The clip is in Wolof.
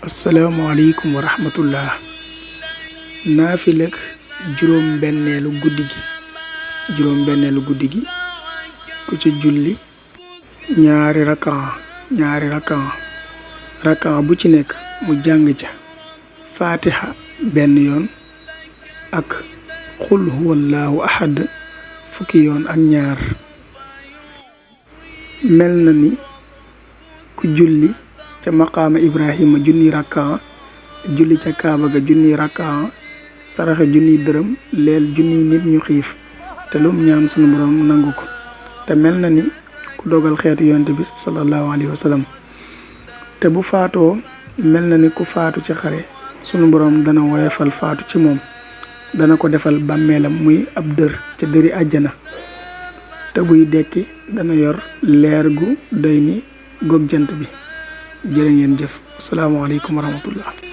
asalaamaaleykum wa rahmatullah. naafilek juróom-benneelu guddi gi ku ci julli ñaari rakan bu ci nekk mu jàng ca fatiha benn yoon ak xul huwallahu ahad fukki yoon ak ñaar. mel na ni ku julli ca maqaama Ibrahima junni rakka, julli ca Kaaba ga junni rakka, saraxe junni dërëm, leel junni nit ñu xiif te lum ñaan sunu borom nangu ko. te mel na ni ku dogal xeetu yonent bi sallallahu alayhi wa sallam. te bu faatoo mel na ni ku faatu ci xare sunu borom dana woyefal faatu ci moom, dana ko defal bàmmeelam muy ab dër ca dëri àjjana. te buy dekki dana yor leer gu doy ni gog jant bi. jërë ngeen jëf. asalaamaaleykum wa rahmatullah.